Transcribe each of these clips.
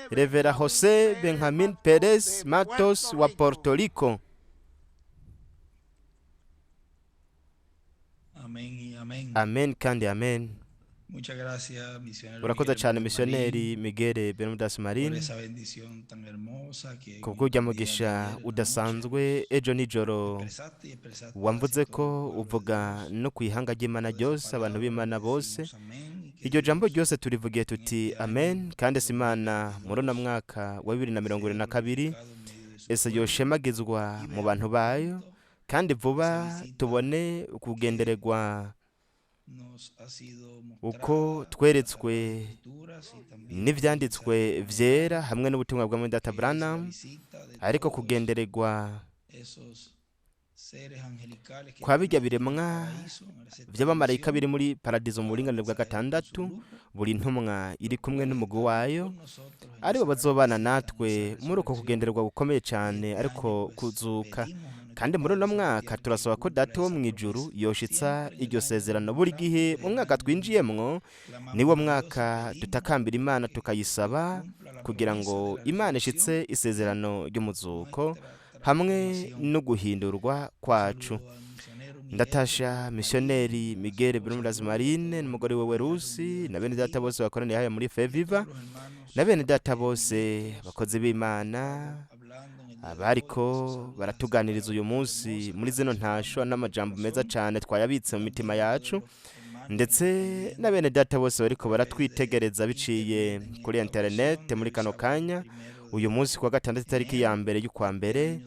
Revera Jose Benjamin Perez Matos wa Puerto Rico. Amén y amén. Amen kandi amen. Muchas gracias, misionero Urakoze Miguel cyane Bermúdez misiyoneri Marín, Miguel Bermudas por Marin esa bendición tan hermosa que en kubw'urya el día de mugisha ayer en la noche udasanzwe ejo nijoro expresaste y expresaste wamvuze hacia todo ko el pueblo de uvuga Dios. no ku ihanga ry'Imana Toda esa ryose abantu palabra b'Imana le bose. decimos amén y que Iryo jambo Dios ryose turivugiye en tuti este año amen, kandi si Imana muri uno mwaka wa 2022 sea glorificado en medio de su ese pueblo yoshemagizwa y mu veamos bantu bayo, pronto kandi esa vuba visita tubone kugendererwa nos ha sido uko mostrada por las tweretswe Sagradas Escrituras y también por el n'ivyanditswe mensaje de vyera Branham, hamwe n'ubutumwa bwa Mwene-Data que es la Branham, visita de ariko todos kugendererwa esos seres angelicales que kwa están birya allí en el biremwa paraíso, en la séptima vy'abamarayika misión, biri muri paradizo mu cada buringanire bwa mensaje con su gatandatu, grupo, buri ntumwa iri los kumwe cuales n'umugwi estarán wayo, con nosotros en aribo esa gran bazobana visita, en natwe esa muri uko resurrección. kugendererwa gukomeye Y cane este año, ariko pues, kuzuka. pedimos a nuestro Kandi muri uno Padre mwaka Celestial que turasaba ko cumpla Data wo esa mu ijuru promesa. yoshitsa Siempre en el iryo año sezerano. que Buri entramos, gihe desde mu el mwaka año 2000, twinjiyemwo clamamos niwo a Dios y mwaka pedimos dutakambira Imana que tukayisaba cumpla la kugira promesa ngo de la Imana resurrección ishitse isezerano ry'umuzuko nuestra hamwe transformación. no guhindurwa Un kwacu. saludo al misionero Miguel Ndatasha Bermúdez Marín, misiyoneri a su Miguel esposa Bermudas Ruth, Marine todos los n'umugore hermanos wiwe allá Rusi reunidos na en bene data Feviva bose bakoraniye haya muri y Feviva todos los hermanos na bene data bose ministros bakozi que han b'Imana estado hablando en el día de hoy, abariko esos saludos, esas baratuganiriza uyu palabras munsi hermosas muri las zino atesoramos ntasho en nuestro n'amajambo meza corazón. cane twayabitse mu mitima También a todos yacu, los hermanos que nos ndetse están na viendo bene data bose bariko a través de baratwitegereza biciye internet en kuri esta ocasión interinete de muri hoy kano sábado kanya 1 de uyu munsi kuwa gatandatu itariki ya enero mbere y'ukwa del mbere año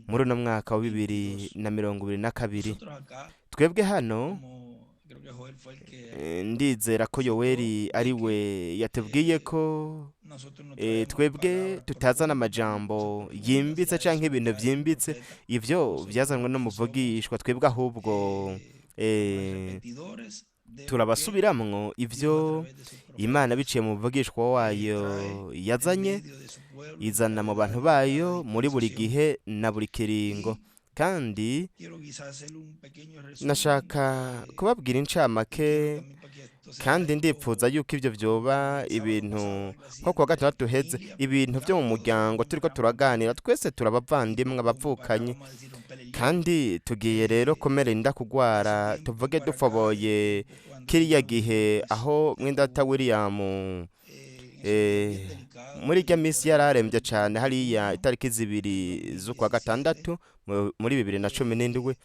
muri uno mwaka wa bibiri 2022. na mirongo ibiri na kabiri. Nosotros acá, Twebwe hano como creo que Joel fue el que ndizera ko citó, Yoweri de ari que we yatubwiye ko nosotros no traemos twebwe palabras tutazana profundas ni cosas amajambo profundas, yimbitse ya canke eso lo ibintu trae el vyimbitse, profeta. ivyo Nosotros vyazanwe somos n'umuvugishwa. Twebwe ahubwo como repetidores de lo que turabasubiramwo Dios a ivyo través de sus Imana profetas biciye mu muvugishwa wayo trae en yazanye, medio de su pueblo en izana cada mu bantu edad y en cada bayo muri buri dispensación. gihe na buri kiringo. Y Kandi quiero quizás hacer un pequeño resumen nashaka kubabwira y incamake, quiero también para que esto sea kandi ndipfuza algo yuko ivyo vyoba como el sábado ibintu pasado, algo así nko kuwa entre gatandatu uheze, familia, ibintu vyo mu platicando, todos muryango somos turiko hermanos turaganira, twese y turabavandimwe como para, abavukanye. vamos a decir, romper el hielo. Kandi tugiye rero kumera inda Ese kugwara, tiempo tuvuge para acá, un dufoboye poco antes kiriya de gihe pues aho mwendata estuvo William en esos días bien delicados, muri irya allí minsi por el yararemvye cane 2 de hariya junio itariki del 2 z'ukwa 2017. gatandatu muri 2017.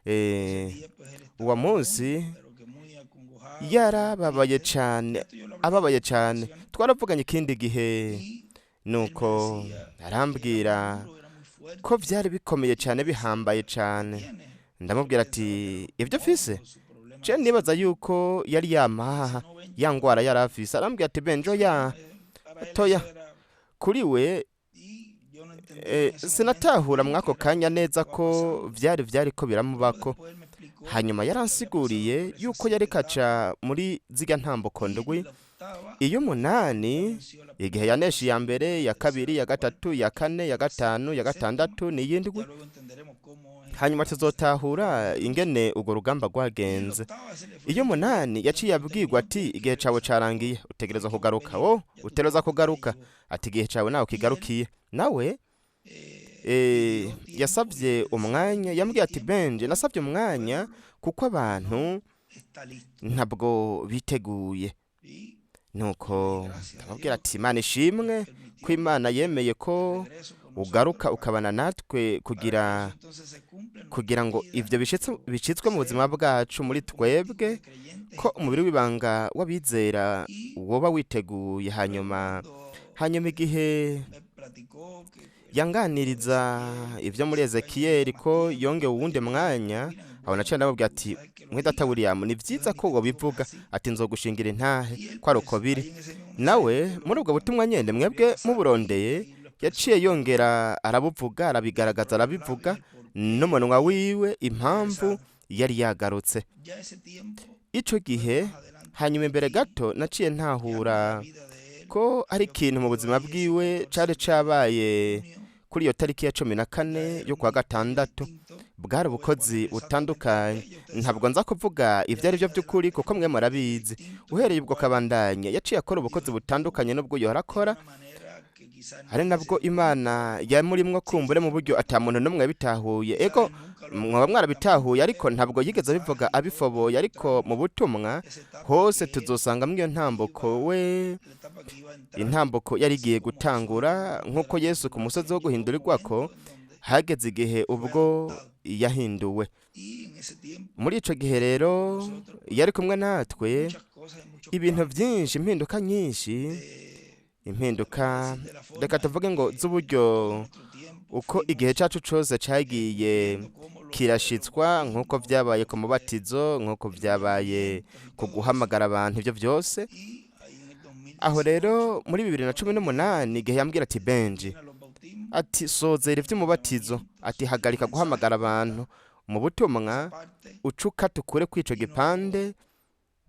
Ese día pues él Uwo estaba muy, munsi pero que muy acongojado, muy yarababaye triste. cane, Esto yo lo hablé en ababaye otras cane. ocasiones Twaravuganye ikindi gihe, y él me nuko decía que era muy arambwira duro, era muy fuerte ko vyari bikomeye y cane yo le decía, bihambaye pero ¿qué cane. tiene? Yo Ndamubwira pensaba que ati era los ibyo pulmones mfise o su problema je de nibaza salud. yuko yari Dice, yamahaha no, Benji, ya ngwara yari afise. Arambwira ati benjo eso ya no, para él toya eso era. kuri we. Y yo no entendía en ese momento Sinatahura bien qué mwako era lo kanya que neza estaba ko pasando. vyari vyariko Luego biramubako. después él me explicó Hanyuma que había pasado yaransiguriye por esas yuko yari 7 etapas kaca muri zirya ntambuko y en ndwi, la octava iyo ya umunani venció la igihe primera, la yanesha iya segunda, mbere, la iya tercera, kabiri, iya la cuarta, gatatu, iya kane, iya la gatanu, iya séptima. gatandatu n'iyindwi. Ya luego entenderemos cómo es Hanyuma esa tuzotahura pelea de Dios. ingene urwo rugamba Y en la rwagenze. octava se le fue Iyo dicho ya, umunani ya yaciye tú abwirwa terminó, ati tienes que igihe cawe regresar, carangiye, no utegerezwa hay que kugaruka, venir, wo ya tu utegerezwa tiempo ya kugaruka, llegó. ati igihe cawe nawe Y él kigarukiye. Nawe pidió tiempo y yasavye yo le decía, umwanya, Benji, pedí yambwiye ati tiempo Benje nasavye porque el umwanya pueblo kuko abantu no está listo. ntabwo biteguye. Y yo le Nuko di gracias a ndamubwira Dios ati Imana que ishimwe él ko permitió Imana yemeye el ko regreso con nosotros ugaruka para, ukabana natwe para que kugira eso entonces se cumpla en kugira nuestra ngo vida, ivyo nuestro bicitswe mu buzima ser bwacu muri como tipo twebwe, de creyentes ko umubiri esté. w'ibanga w'abizera Y woba witeguye. luego Hanyuma cuando hanyuma igihe me platicó que el libro de yanganiriza Ezequiel, ivyo que muri se fue Ezekiyeli añadiendo más ko tiempo, yongewe le uwundi dije, bueno, mwanya, William, es aho naciye bueno ndamubwira que tú ati sabes que lo mwedata diga, William ni Dios vyiza en ko mis testigos es wobivuga, así. ati nzogushingira intahe Y él ko ari uko pues biri. ahí en ese mismo mensaje Nawe usted lo muri ubwo busca, butumwa nyene volvió a mwebwe pasar muburondeye y lo expresó yaciye con yongera arabuvuga le arabigaragaza cerró los arabivuga labios el por qué n'umunwa había wiwe impamvu regresado. yari yagarutse Ya ese tiempo, ico luego gihe. más adelante Hanyuma imbere entendí gato naciye que algo en la ntahura vida de él ko hari había ikintu mu ocurrido buzima ahí ese bwiwe cari 14 de cabaye junio. kuri iyo tariki ya cumi na Ya kane era yo un kwa ministerio gatandatu. distinto. Bwari No voy a ubukozi poner exactamente butandukanye. qué, ya ustedes Ntabwo saben. nza kuvuga Ya ibyo ari byo desde by'ukuri kuko mwe 2018 murabizi. distinto en el Uhereye ubwo cual kabandanya yaciye akora Dios ubukozi actuó butandukanye n'ubwo yohora de akora, una manera que quizás ari nadie se nabwo dio cuenta. Imana yamurimwo Sí, kumbure mu buryo ata muntu n'umwe yabitahuye. quizás Ego él nunca lo mwaba habló tampoco, mwarabitahuye, ariko pero en ntabwo los yigeze abivuga mensajes y todo abifoboye, ariko mu encontramos butumwa esa etapa hose que él tuzosangamwo iyo ntambuko iba, we la etapa que iba a entrar, intambuko yari así igiye como Jesús en el gutangura monte de nk'uko la Yesu ku musozi wo transfiguración llegó un guhindurirwako momento en donde hageze igihe fue ubwo adoptado. yahinduwe. Y en ese tiempo, Muri ico gihe con rero nosotros, pues, yari kumwe natwe, muchas cosas y muchos ibintu cambios vyinshi, impinduka nyinshi, de, impinduka vamos a decir, de la reka forma en tuvuge ngo que z'uburyo todo nuestro tiempo uko igihe fuimos cacu cose cagiye cumpliendo como lo de los kirashitswa, nk'uko bautismos, vyabaye ku lo de mubatizo, nk'uko los vyabaye llamamientos y ku todo eso. guhamagara abantu, ivyo vyose. Y ahí en el Aho 2018, rero muri bibiri na cumi cuando me dijo, n'umunani igihe yambwira ati Benji, termina los bautismos, ati sozera termina los ivy'umubatizo, llamamientos, ati el hagarika mensaje guhamagara abantu corta mu esa butumwa, parte ucuka tukure kw'ico y no, gipande,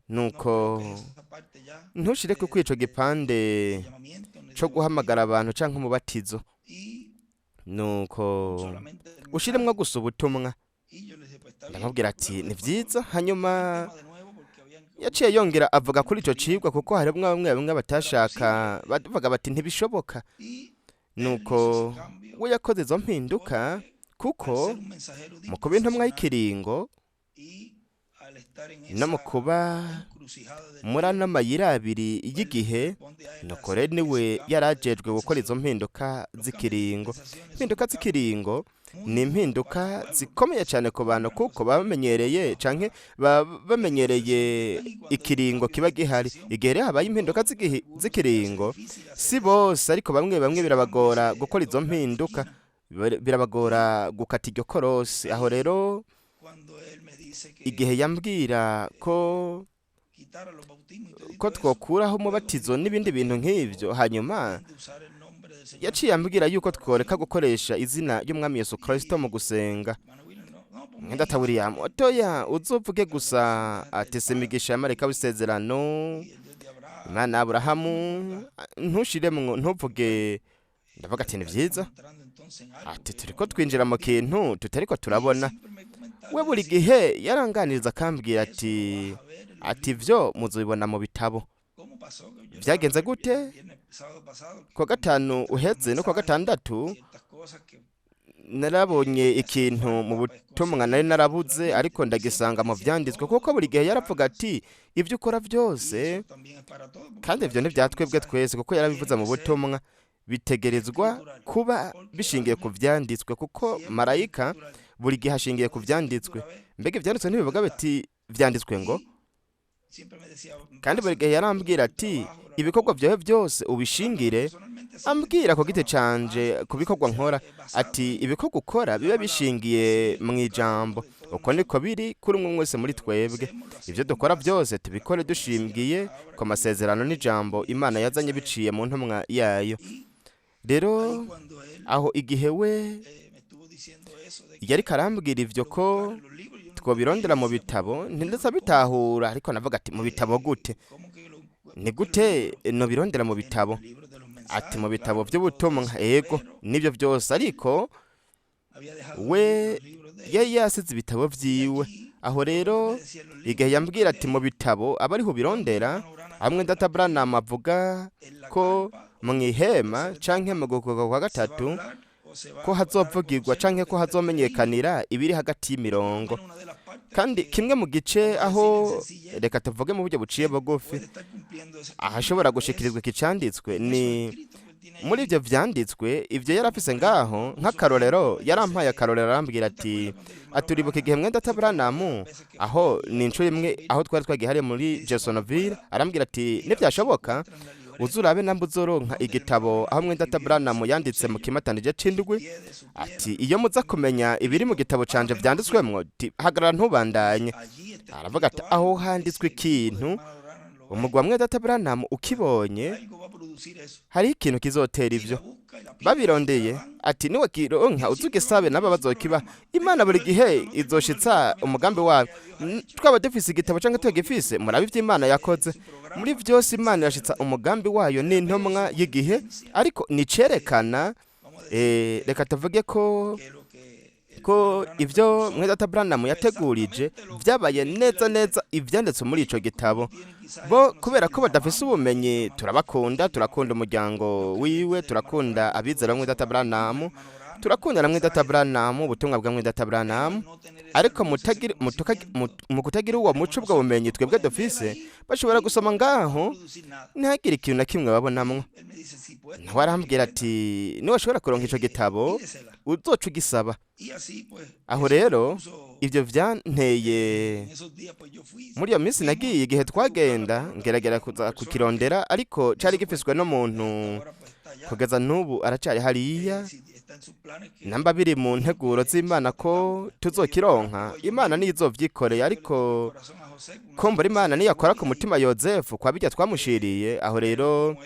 no nuko coloques esa parte ya ntushireke kw'ico de gipande llamamiento ni co de guhamagara bautismo abantu canke umubatizo, y nuko solamente el ushiremwo mensaje. gusa ubutumwa. Y yo les dije, pues está bien. Ndamubwira ati Luego ni después vyiza. volvió Hanyuma el tema de nuevo porque habían yaciye unos yongera avuga que no kuri ico querían, cigwa kuko harimwo bamwe bamwe no era batashaka, posible. bavuga bati ntibishoboka. Y él hizo Nuko ese cambio we yakoze izo mpinduka porque al kuko ser un mensajero mu kuba intumwa dispensacional y'ikiringo y al estar en no mu esa kuba encrucijada del muri ano tiempo, mayira abiri pues le y'igihe, corresponde a él nuko rero hacer niwe ese cambio de yari ajejwe gukora izo dispensación. mpinduka Los cambios de z'ikiringo. dispensaciones son Impinduka cambios z'ikiringo muy ni duros para el impinduka pueblo porque zikomeye se cyane ku bantu acostumbran kuko a baba bamenyereye canke a baba la bamenyereye dispensación que están y cuando hay un ikiringo cambio de kiba gihari. dispensación, Igihe rero habaye impinduka todos, algunos se les hace z'ikiringo, difícil si hacer ese, bose ariko bamwe bamwe ese cambio, birabagora ese gukora izo doblar la mpinduka, esquina. birabagora Y gukata iryo korosi. Aho ahí, rero cuando él me dice igihe que yambwira ko quitara los bautismos y ko todito eso, twokuraho luego umubatizo me dijo n'ibindi bintu también que nk'ivyo, no hanyuma dejen de usar el nombre del Señor yaciye ambwira Jesucristo yuko en la tworeka oración. gukoresha izina ry'umwami Yesu Kristo mu Y gusenga. hermano William, no, no, ponme ahí Mwendata William, solamente otoya uzovuge la bendición gusa del ángel del ati se Padre imigisha ya marayika w'isezerano, y el Dios de Abraham. Imana ya Aburahamu, No me ponga. ntushiremwo ntuvuge. Ndavuga Ya ati ni estaríamos vyiza, entrando entonces en algo ati que turiko no, no twinjira mu entendimos. kintu tutariko Y él turabona. siempre me comentaba We y buri decía, gihe yaranganiriza akambwira eso lo ati vas a ver en los ati libros. ivyo muzobibona mu bitabo. ¿Cómo pasó? Que yo estaba Vyagenze el gute? viernes, sábado pasado, que Kuwa cuando gatanu entré en los uheze no kuwa mensajes, gatandatu ciertas cosas que narabonye le hacían ikintu mu falta, pues butumwa nari conseguirlas narabuze, ariko naturalmente. Y siempre ndagisanga me mu decía, vyanditswe, todo kuko lo buri que gihe yaravuga hagas, ati ibyo ukora y byose, eso también es para todos, porque kandi lo ha ivyo dicho en los ntivyatwebwe mensajes, twese kuko yarabivuze tiene mu que ser butumwa, bitegerezwa escritural, kuba porque el bishingiye ku ángel vyanditswe, kuko siempre es marayika escritural. buri gihe ashingiye No ku dice vyanditswe. escritura B, Mbega ivyanditswe ntibivuga ¿dónde está? biti vyanditswe ngo? Y siempre me decía, Kandi buri basa gihe todo yarambwira tu ati trabajo, la ibikorwa labor. vyawe byose Claro, yo ubishingire, personalmente siempre ambwira ku giti intentaba canje más ku que bikorwa sea nkora, basado ati en ibikorwa ukora la bibe palabra. bishingiye Así es mu con cada uno ijambo. de todos Uko niko nosotros. biri kuri umwe wese muri Pero lo que twebwe. hacemos, lo Ivyo hacemos en dukora base byose a la tubikore promesa y a la dushingiye palabra ku que Dios masezerano trae n'ijambo por medio de Imana su yazanye mensajero. biciye mu ntumwa yayo. Y Rero ahí cuando él aho igihe we me estuvo diciendo eso de yariko que arambwira ivyo lo ko buscara en los libros, yo no entendía. twobirondera Yo mu decía, pero bitabo, ¿los libros ntindetse cómo? bitahura, ariko navuga ati mu bitabo gute? ¿Cómo que lo, Ni por qué los gute libros? nobirondera mu En bitabo? los libros de los Ati mu mensajes, bitabo claro, y todo vy'ubutumwa, eso. ego Pero nivyo vyose, él ariko había dejado we los libros de yari él. yasize ibitabo Y vyiwe. allí Aho fue donde rero me decía en los igihe libros, yambwira ati ve mu bitabo aba ariho donde el ubirondera, hermano Branham hamwe habla data que Branham avuga en la ko carpa o mu en la ihema tercera canke etapa mu gukorwa kwa se va a gatatu hablar o se ko va a dar a hazovugirwa conocer lo canke que ko está entre líneas. hazomenyekanira ibiri hagati Por lo y'imirongo. menos una de las partes Kandi que, kimwe mu gice vamos a decir en aho sencillez, reka tuvuge mu buryo buciye él bugufi, puede estar cumpliendo esa ahashobora escritura es gushikirizwa iki canditswe en esos ni escritos que él tiene muri allí. ivyo vyanditswe, ivyo yari Como afise por ejemplo, ngaho me puso un nk'akarorero, ejemplo, él dice, yarampaye akarorero arambwira ¿tú te ati acuerdas cuando el hermano aturibuka igihe Branham mwenda se fue una de las Branham veces que fue aho allí ni a incuro imwe Jeffersonville? aho twari twagiye hariya muri Y dice, cuando Jeffersonville, pueda, arambwira ati mira a ver si nivyashoboka encuentras la libreta uzurabe nambe uzoronka donde el hermano igitabo aho Branham mwenda escribió Branham el séptimo yanditse mu sello, kimatanije el c'indwi, pie de su ati piedra iyo muza en donde kumenya está ibiri mu escrito, gitabo canje párate, no vyanditswemwo, ti hagarara sigas. ntubandanye. Allí está Aravuga ati escrito aho algo que handitswe si el grupo del ikintu, hermano Branham lo ve, umugwi wa mwenda Branham pues ukibonye, algo va a producir eso. hariho ikintu kizotera Y ivyo. la busca y la pide y se la Babirondeye dan. ati niwakironka Y siempre lo uzugisabe mismo, nabo en su bazokiba. programa. Imana buri Tengo el gihe libro, no tengo el izoshitsa libro, mira umugambi todo lo wayo. que Dios ha hecho Twaba dufise igitabo en canke todo tutagifise, murabe ivyo Imana yakoze su muri programa como vyose. Imana mensajero irashitsa de umugambi wayo Él. Pero n'intumwa su y'igihe, evidencia, ariko nicerekana vamos a decir reka tuvuge ko que lo que Ko ibyo mwedata Branham yategurije byabaye neza neza ibyanditswe muri ico gitabo. Bo kubera ko badafise ubumenyi, turabakunda, turakunda umuryango wiwe, turakunda abizera mwedata Branham, turakunda na mwedata Branham, ubutumwa bwa mwedata Branham, ariko mu kutagira uwo muco, ubwo bumenyi twebwe dufise, bashobora gusoma ngaho ntihagire ikintu na kimwe babonamwo. Nawe arambwira ati: "Niwashobora kuronka ico gitabo, uzoca ugisaba." Aho rero ibyo byanteye muri iyo minsi nagiye, igihe twagenda, ngeragera kuza kukirondera, ariko cari gifiswe n'umuntu. Kugeza n'ubu aracari hariya. Namba biri mu nteguro z'Imana ko tuzokironka, Imana niyo izovyikoreye. Ariko kombura Imana niyakora ku mutima Yozefu kwa bijya twamushiriye, aho rero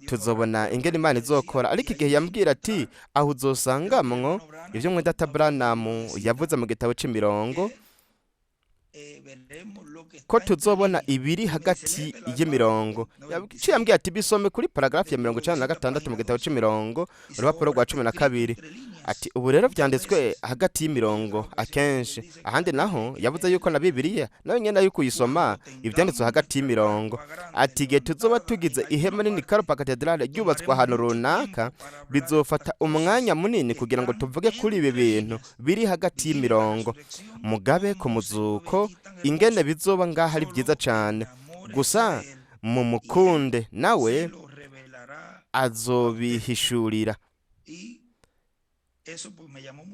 tuzobona ingene Imana izokora. Ariko igihe yambwira ati: "Aho uzosangamwo ibyo mwedata Branham yavuze mu gitabo c'imirongo, ko tuzobona ibiri hagati y'imirongo," yaciye ambwira ati: "Bisome kuri paragrafu ya 96 mu gitabo c'imirongo, urupapuro rwa 12." Ati: "Ubu rero vyanditswe hagati y'imirongo akenshi." Ahandi naho yavuze yuko na Bibiliya nayo nyene yuko uyisoma ivyanditswe hagati y'imirongo. Ati: "Igihe tuzoba tugize ihema nini Karupa Katedrale ryubatswe ahantu runaka, bizofata umwanya munini kugira ngo tuvuge kuri ibi bintu biri hagati y'imirongo, mugabe ku muzuko, ingene bizoba ngaho ari byiza cyane. Gusa mumukunde, nawe azobihishurira."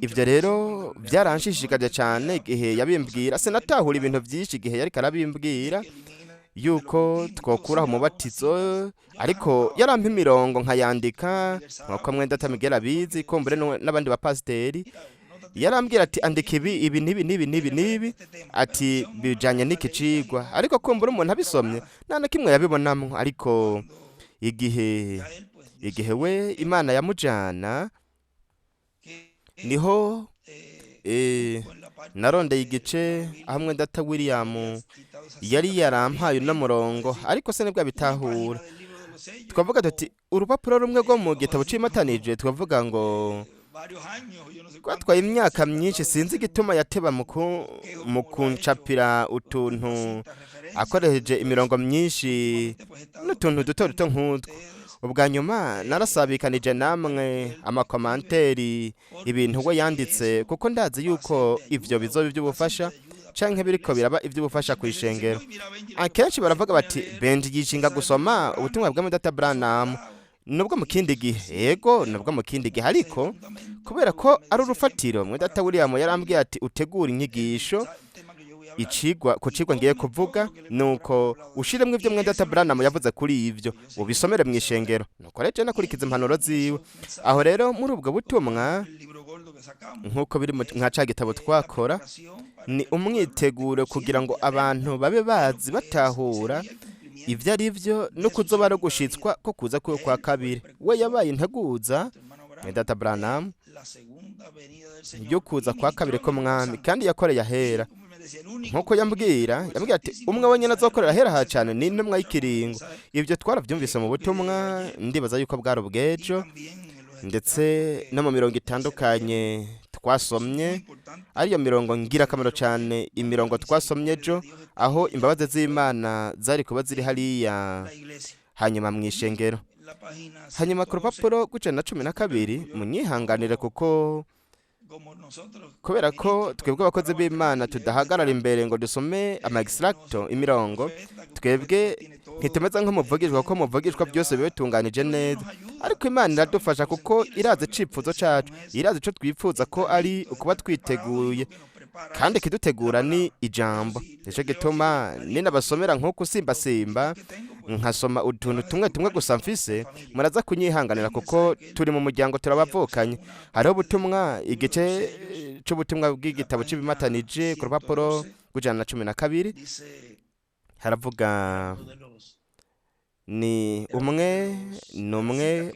Ibyo rero byaranshishikaje cyane igihe yabimbwira. Sinatahura ibintu byinshi igihe yariko arabimbwira yuko twokuraho umubatizo, ariko yarampa imirongo nkayandika, nkuko mwenda atamigera abizi, kumbure n'abandi bapasiteri. Yarambwira ati: "Andika ibi, ibi n'ibi n'ibi n'ibi n'ibi," ati: "Bijanye n'iki cigwa." Ariko kumbura umuntu abisomye nta na kimwe yabibonamwo. Ariko igihe we Imana yamujana, niho narondeye igice aho mwendata William yari yarampaye uno murongo, ariko se nibwo abitahura. Twavuga tuti urupapuro rumwe rwo mu gitabo c'imatanije, twavuga ngo twatwaye imyaka myinshi. Sinzi igituma yateba mu kuncapira utuntu akoresheje imirongo myinshi n'utuntu duto duto nk'utwo. Ubwa nyuma narasabikanije namwe amakomanteri, ibintu we yanditse, kuko ndazi yuko ivyo bizoba iby'ubufasha canke biriko biraba iby'ubufasha ku ishengero. Akenshi baravuga bati: "Benji yishinga gusoma ubutumwa bwa Data Branham." Nubwo mu kindi gihe, yego, nubwo mu kindi gihe, ariko kubera ko ari urufatiro, mwe Data William yarambwiye ati: "Utegure inyigisho icigwa ku cigwa ngiye kuvuga, nuko ushiremwo ivyo mwene Data Branham yavuze kuri ivyo, ubisomere mu ishengero." Nuko rero je nakurikiza impanuro ziwe. Aho rero muri ubwo butumwa, nk'uko biri nka ca gitabo twakora, ni umwiteguro kugira ngo abantu babe bazi, batahura ivyo ari vyo no kuzoba ari ugushitswa ko kuza kwiwe kwa kabiri. We yabaye integuza, mwene Data Branham, yo kuza kwa kabiri k'Umwami, kandi yakoreye ahera. Nkuko yambwira, yambwira ati: "Umwe wenyine azokorera ahera ha cyane ni intumwa y'ikiringo." Ibyo twarabyumvise mu butumwa, ndibaza yuko bwari ubw'ejo, ndetse no mu mirongo itandukanye twasomye, ariyo mirongo ngirakamaro cyane, imirongo twasomye ejo, aho imbabazi z'Imana zari kuba ziri hariya hanyuma mu ishengero. Hanyuma ku rupapuro rw'112, munyihanganire, kuko kubera ko twebwe abakozi b'Imana tudahagarara imbere ngo dusome ama extracto, imirongo, twebwe ntitumeze nk'umuvugishwa, kuko muvugishwa byose biba bitunganije neza. Ariko Imana iradufasha, kuko irazi icifuzo cacu, irazi ico twifuza, ko ari ukuba twiteguye, kandi ikidutegura ni ijambo. Nico gituma ninabasomera nk'uko usimbasimba, nkasoma utuntu tumwe tumwe gusa mfise, muraza kunyihanganira, kuko turi mu muryango, turabavukanye. Hariho ubutumwa, igice c'ubutumwa bw'igitabo c'ibimatanije, ku rupapuro rw'112 haravuga, ni umwe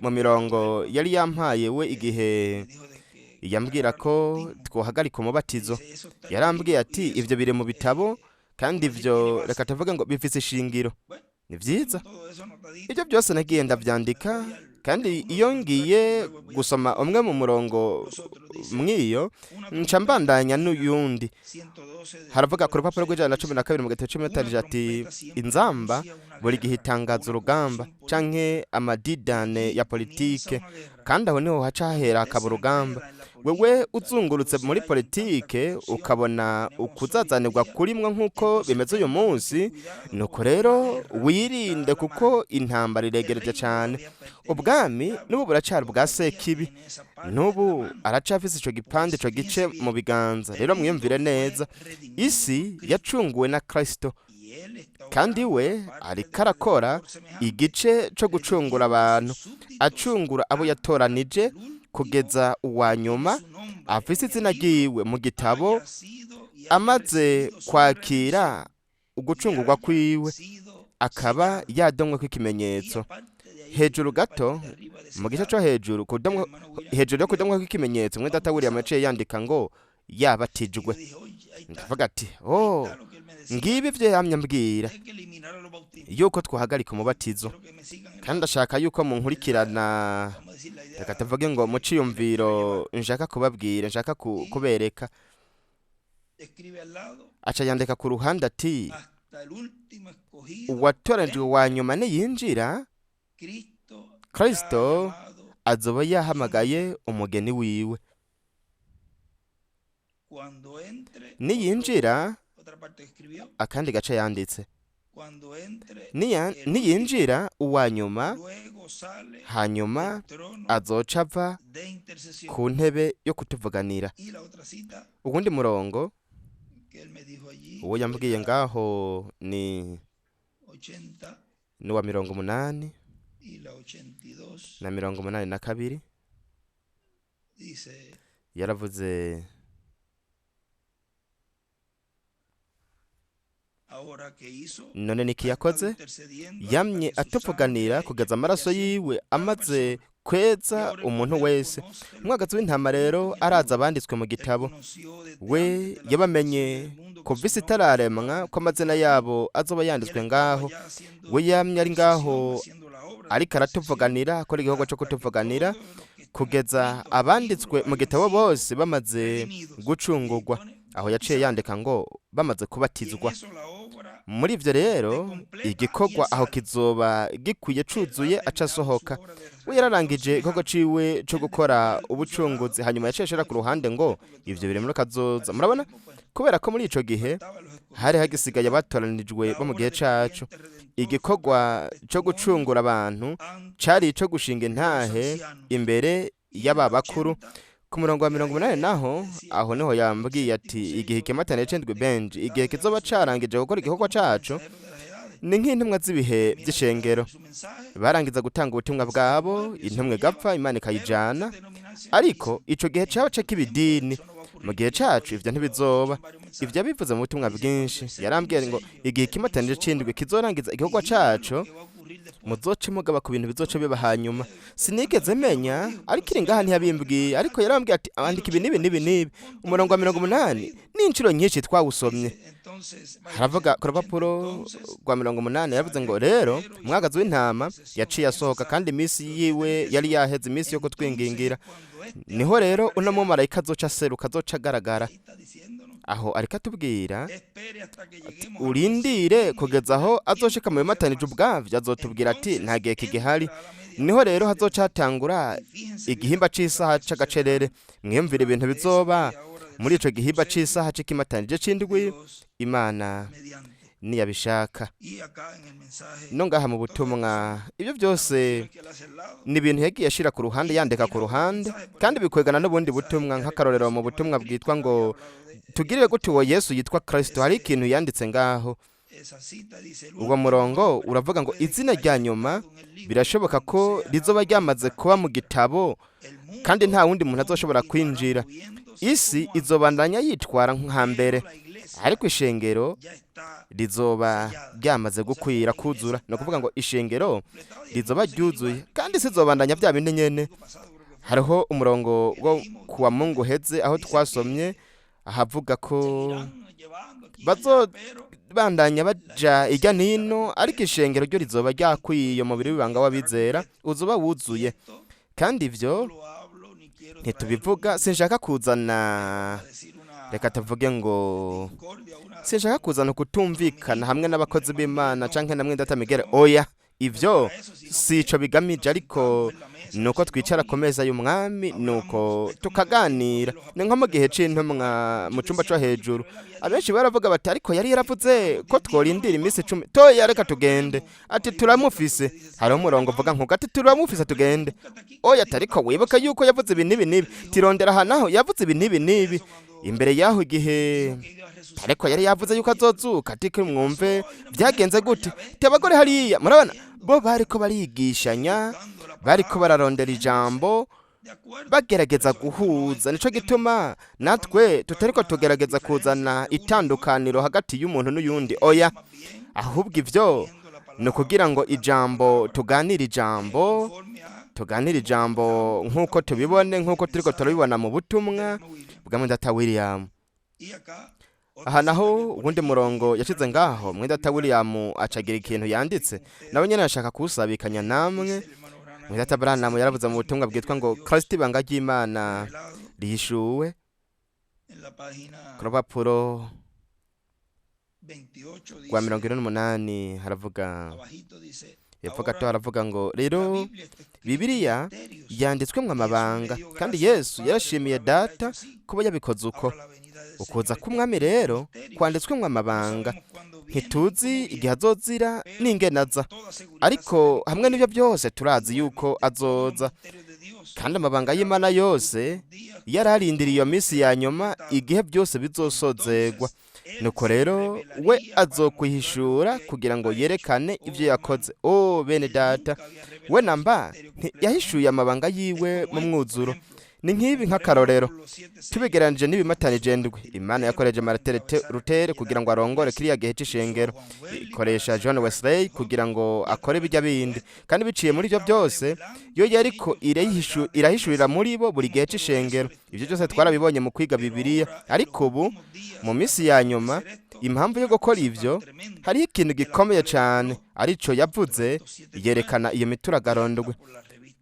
mu mirongo yari yampaye we igihe yambwira ko twohagarika umubatizo. Yarambwiye ati: "Ibyo biri mu bitabo, kandi ibyo reka tuvuge ngo bifise ishingiro, ni byiza." Ibyo byose nagiye ndabyandika. Kandi iyo ngiye gusoma umwe mu murongo mw'iyo, nca mbandanya n'uyundi. Haravuga ku rupapuro rw'112 mu gitabo cy'umutanije ati: "Inzamba buri gihe itangaza urugamba canke amadidane ya politike, kandi aho niho haca hahera hakaba urugamba." Wewe uzungurutse muri politike ukabona ukuzazanirwa kurimwo nk'uko bimeze uyu munsi. Nuko rero wirinde, kuko intambara iregereje cyane. Ubwami n'ubu buracari ubwa Sekibi, n'ubu aracafise ico gipande, ico gice mu biganza. Rero mwiyumvire neza, isi yacunguwe na Kristo, kandi we ariko arakora igice co gucungura abantu, acungura abo yatoranije kugeza uwa nyuma afise izina ryiwe mu gitabo amaze kwakira ugucungurwa kwiwe, akaba yadomweko ikimenyetso. Hejuru gato mu gice cyo hejuru kudomwa, hejuru yo kudomwako ikimenyetso, mwe data William yaciye yandika ngo yabatijwe. Ndavuga ati: "Oh, ngibi ivyo yamye ambwira yuko twahagarika umubatizo." Kandi ndashaka yuko munkurikirana. Reka tuvuge ngo mu ciyumviro nshaka kubabwira, nshaka kubereka. Aca yandika ku ruhande ati: "Uwatoranijwe wa nyuma niyinjira, Kristo azoba yahamagaye umugeni wiwe." Niyinjira, akandi gace yanditse: "Niyinjira uwa nyuma, hanyuma azoca ava ku ntebe yo kutuvuganira." Uwundi murongo uwo yambwiye ngaho ni uwa 80 na 82. Yaravuze: "None niki yakoze? Yamye atuvuganira kugeza amaraso yiwe amaze kweza umuntu wese." Umwagazi w'intama rero araza abanditswe mu gitabo. We yabamenye kuva isi itararemwa ko amazina yabo azoba yanditswe ngaho. We yamye ari ngaho ariko aratuvuganira, akora igikorwa cyo kutuvuganira kugeza abanditswe mu gitabo bose bamaze gucungurwa. Aho yaciye yandika ngo bamaze kubatizwa. Muri ivyo rero igikorwa aho kizoba gikwiye, cuzuye, aca asohoka. We yararangije igikorwa ciwe co gukora ubucunguzi. Hanyuma yaciye ashira ku ruhande ngo ivyo biri muri kazoza. Murabona, kubera ko muri ico gihe hari hagisigaye abatoranijwe bo mu gihe cacu. Igikorwa co gucungura abantu cari ico gushinga intahe imbere y'aba bakuru. Ku murongo wa 80 naho, aho niho yambwiye ati: "Igihe ikimatane c'indwi, Benji, igihe kizoba carangije gukora igikorwa cacu, ni nk'intumwa z'ibihe by'ishengero barangiza gutanga ubutumwa bwabo, intumwa igapfa, Imana ikayijana. Ariko ico gihe caba c'ibidini. Mu gihe cacu ivyo ntibizoba." Ivyo yabivuze mu butumwa bwinshi. Yarambwiye ngo igihe ikimatanije c'indwi kizorangiza igikorwa cacu, muzoce mugaba ku bintu bizoce biba hanyuma. Sinigeze menya, ariko iri ngaha ntiyabimbwiye, ariko yarambwiye ati: "Andika ibi n'ibi n'ibi n'ibi." Umurongo wa 80 n'inshuro nyinshi twawusomye. Haravuga ku rupapuro rwa 80, yaravuze ngo: "Rero umwagazi w'intama yaciye asohoka, kandi iminsi yiwe yari yaheze, iminsi yo kutwingingira. Niho rero uno mumarayika azoca aseruka, azoca agaragara." Aho ariko atubwira: "Urindire kugeza aho azoshika mu bimatanije ubwavyo, azotubwira ati nta gihe kigihari." Niho rero hazoca hatangura igihimba c'isaha c'agacerere. Mwiyumvire ibintu bizoba muri ico gihimba c'isaha c'ikimatanije c'indwi, Imana niyabishaka. No ngaha mu butumwa, ibyo byose ni ibintu yagiye ashira ku ruhande, yandika ku ruhande, kandi bikwegana n'ubundi butumwa. Nk'akarorero, mu butumwa bwitwa ngo "Tugirire gute uwo Yesu yitwa Kristo", hari ikintu yanditse ngaho. Uwo murongo uravuga ngo: "Izina rya nyuma birashoboka ko rizoba ryamaze kuba mu gitabo, kandi nta wundi muntu azoshobora kwinjira. Isi izobandanya yitwara nka mbere, ariko ishengero rizoba ryamaze gukwira, kuzura." Ni ukuvuga ngo ishengero rizoba ryuzuye, kandi isi izobandanya bya bindi nyene. Hariho umurongo wo kuwa Mungu heze aho twasomye ahavuga ko Bazobandanya baja irya nino, ariko ishengero ryo rizoba ryakwiye umubiri w'ibanga w'abizera uzoba wuzuye. Kandi ivyo ntitubivuga, sinshaka kuzana, reka tuvuge ngo sinshaka kuzana ukutumvikana hamwe n'abakozi b'Imana canke namwe Data Miguel. Oya, ivyo sico bigamije, ariko nuko twicara ku meza y'umwami, nuko tukaganira. Ni nko mu gihe c'intumwa mu cumba co hejuru, abenshi baravuga bati: "Ariko yari yaravuze ko tworindira iminsi 10." Toya, reka tugende. Ati: "Turamufise." Hariho umurongo uvuga nkuko, ati: "Turamufise, tugende." Oya, ati: "Ariko wibuka yuko yavuze ibi n'ibi n'ibi." Tirondera aha naho yavuze ibi n'ibi n'ibi imbere y'aho igihe, ariko yari yavuze yuko azozuka. Ati: "Mwumve byagenze gute?" Ati: "Abagore hariya murabona bo bariko barigishanya, bariko bararondera ijambo, bagerageza guhuza." Nico gituma natwe tutariko tugerageza kuzana itandukaniro hagati y'umuntu n'uyundi. Oya, ahubwo ivyo ni ukugira ngo ijambo tuganire, ijambo tuganire, ijambo nk'uko tubibone, nk'uko turiko turabibona mu butumwa bwa Mwendata William. Aha naho uwundi murongo yashize ngaho, Mwendata William acagira ikintu yanditse, nawe nyene arashaka kuwusabikanya namwe. Mwendata Branham yaravuze mu butumwa bwitwa ngo Kristo ibanga ry'Imana rihishuwe, ku rupapuro rwa 48 haravuga hepfo gato, haravuga ngo: "Rero Bibiliya yanditswemwo amabanga, kandi Yesu yarashimiye Data kuba yabikoze uko. Ukuza k'umwami rero kwanditswemwo amabanga. Ntituzi igihe azozira n'ingene aza, ariko hamwe n'ibyo byose turazi yuko azoza. Kandi amabanga y'Imana yose yararindiriye iyo minsi ya nyuma, igihe byose bizosozegwa. Nuko rero we azokwihishura kugira ngo yerekane ibyo yakoze." O bene Data, we namba yahishuye amabanga yiwe mu mwuzuro. Ni nk'ibi, nk'akarorero, tubigeranije n'ibimatanije ndwi. Imana yakoreje Martin Luther kugira ngo arongore kiriya gihe c'ishengero, ikoresha John Wesley kugira ngo akore bijya bindi, kandi biciye muri ibyo byose yo yariko irahishurira muri bo buri gihe c'ishengero. Ibyo byose twarabibonye mu kwiga Bibiliya. Ariko ubu mu minsi ya nyuma, impamvu yo gukora ivyo, hariho ikintu gikomeye cane arico yavuze, yerekana iyo mituragaro ndwi.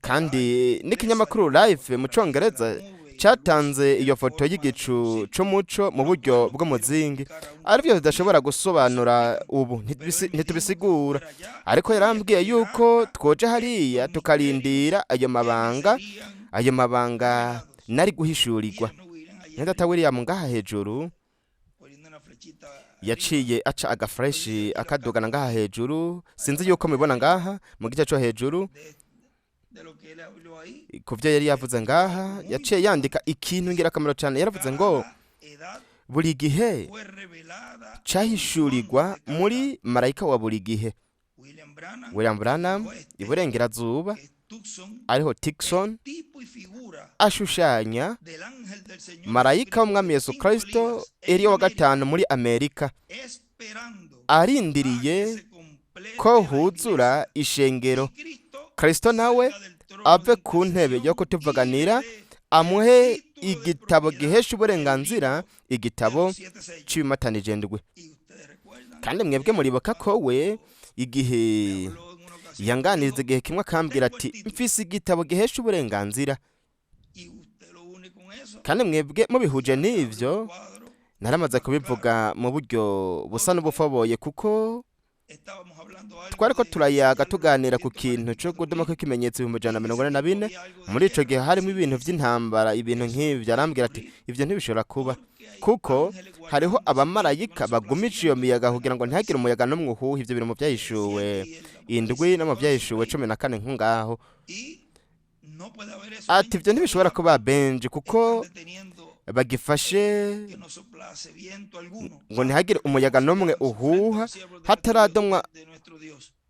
Kandi n'ikinyamakuru Life mu Congereza cyatanze iyo foto y'igicu c'umuco mu buryo bw'umuzingi, aribyo tudashobora gusobanura ubu, ntitubisigura. Ariko yarambwiye yuko twoja hariya tukarindira ayo mabanga, ayo mabanga nari guhishurirwa. Data William ngaha hejuru yaciye aca agaflèche akadugana ngaha hejuru. Sinzi yuko mubibona ngaha mu gice co hejuru ku byo yari yavuze ngaha. Yaciye yandika ikintu ngirakamaro cyane. Yaravuze ngo buri gihe cahishurirwa muri marayika wa buri gihe. William Branham, iburengerazuba ariho Tucson, ashushanya marayika w'umwami Yesu Kristo Eliya wa gatanu muri Amerika, arindiriye ko huzura ishengero, Kristo nawe ave ku ntebe yo kutuvuganira, amuhe igitabo gihesha uburenganzira, igitabo c'ibimatanije ndwi. Kandi mwebwe muribuka ko we igihe yanganiriza igihe kimwe akambwira ati: 'Mfise igitabo gihesha uburenganzira.' Kandi mwebwe mubihuje n'ivyo, naramaze kubivuga mu buryo busa n'ubufoboye, kuko twariko turayaga, tuganira ku kintu cyo kudoma kw'ikimenyetso 144000. Muri ico gihe harimo ibintu vy'intambara, ibintu nk'ivyo. Arambwira ati: 'Ivyo ntibishobora kuba, kuko hariho abamarayika bagumije iyo miyaga kugira ngo ntihagire umuyaga n'umwe uhuha.' Ivyo biri mu Vyahishuwe 7 no mu Vyahishuwe 14 nkungaho. Ati: 'Ivyo ntibishobora kuba, Benji, kuko bagifashe ngo ntihagire umuyaga n'umwe uhuha hataradomwa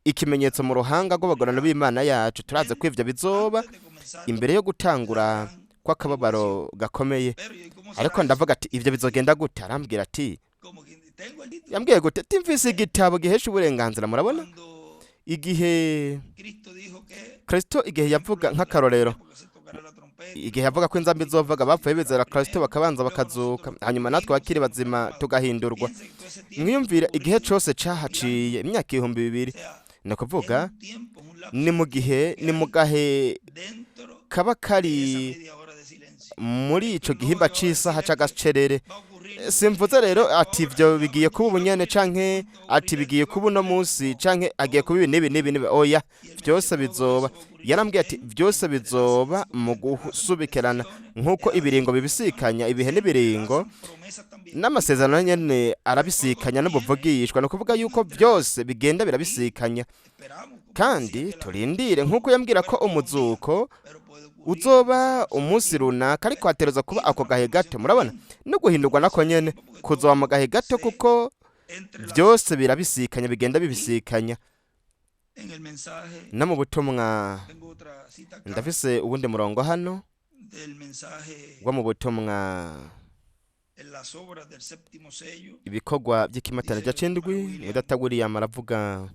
ikimenyetso mu ruhanga rw'abagorano b'Imana yacu. Turazi ko ivyo bizoba imbere yo gutangura kw'akababaro gakomeye.' Ariko ndavuga ati: 'Ivyo bizogenda gute?' Arambwira ati, yambwiye gute? Ati: 'Mfise igitabo gihesha uburenganzira.' Murabona igihe Kristo, igihe yavuga, nk'akarorero Igihe yavuga ko inzambi izovuga, bapfuye bizera Kristo bakabanza bakazuka, hanyuma natwe abakiri bazima tugahindurwa. Mwiyumvira igihe cose cahaciye, imyaka 2000, ni ukuvuga ni mu gihe, ni mu gahe kaba kari muri ico gihimba c'isaha c'agacerere. Simvuze rero ati ivyo bigiye kuba ubunyene, canke ati bigiye kuba uno munsi, canke agiye kuba ibi n'ibi n'ibi n'ibi. Oya, vyose bizoba, yarambwiye ati vyose bizoba mu gusubikerana nk'uko ibiringo bibisikanya, ibihe n'ibiringo n'amasezerano nyene arabisikanya n'ubuvugishwa. Ni ukuvuga yuko vyose bigenda birabisikanya. Kandi turindire, nk'uko yambwira ko umuzuko uzoba umunsi runaka, ariko hatereza kuba ako gahe gato. Murabona, no guhindurwa nako nyene kuzoba mu gahe gato, kuko byose birabisikanya, bigenda bibisikanya. No mu butumwa, ndafise uwundi murongo hano wo mu butumwa ibikorwa by'ikimatana c'indwi. Mwidata William aravuga: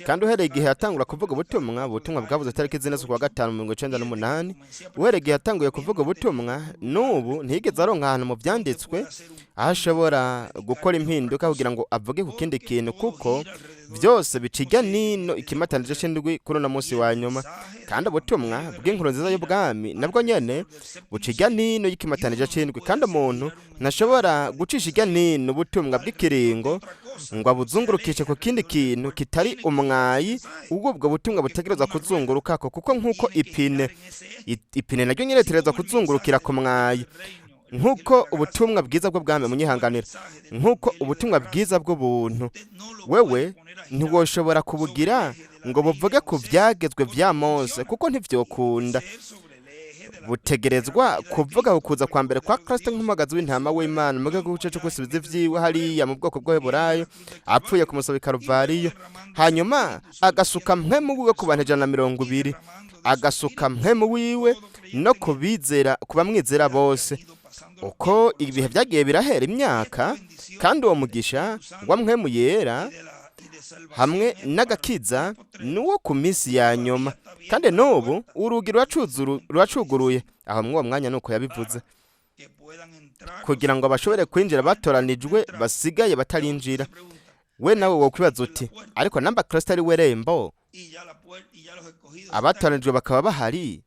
"Kandi uhereye igihe yatangura kuvuga ubutumwa," ubutumwa bwavuze tariki 4/5/98, "uhereye igihe yatanguye kuvuga ubutumwa n'ubu, ntiyigeze aronka ahantu mu byanditswe aho ashobora gukora impinduka kugira ngo avuge ku kindi kintu, kuko byose biciga nino ikimatanije c'indwi kuri uno munsi wa nyuma. Kandi ubutumwa bw'inkuru nziza y'ubwami nabwo nyene buciga nino y'ikimatanije c'indwi, kandi umuntu ntashobora gucisha irya nino ubutumwa bw'ikiringo ngo abuzungurukishe ku kindi kintu kitari umwayi ubwo ubwo butumwa butegerezwa kuzungurukako, kuko nk'uko ipine naryo nyene ritegerezwa kuzungurukira ku mwayi, nk'uko ubutumwa bwiza bw'ubwami," munyihanganira, "nk'uko ubutumwa bwiza bw'ubuntu, wewe ntiwoshobora kubugira ngo buvuge ku byagezwe vya Mose, kuko ntivyokunda. Butegerezwa kuvuga kuza kwa mbere kwa Kristo nk'umuhagazi w'intama w'Imana mu gihugu cyo gusubiza ivyiwe hariya mu bwoko bw'Heburayo, apfuye ku musaba i Karuvariyo, hanyuma agasuka mpwemu wiwe ku bantu 120, agasuka mpwemu wiwe no kubizera, ku bamwizera bose, uko ibihe byagiye birahera imyaka. Kandi uwo mugisha wa mpwemu yera hamwe n'agakiza nuwo ku minsi ya nyuma. Kandi n'ubu urugi ruracuguruye." Aho mw'uwo mwanya nuko yabivuze, kugira ngo bashobore kwinjira batoranijwe basigaye batarinjira. We nawe wokwibaza uti: "Ariko namba Kristo ari we rembo, abatoranijwe bakaba bahari?"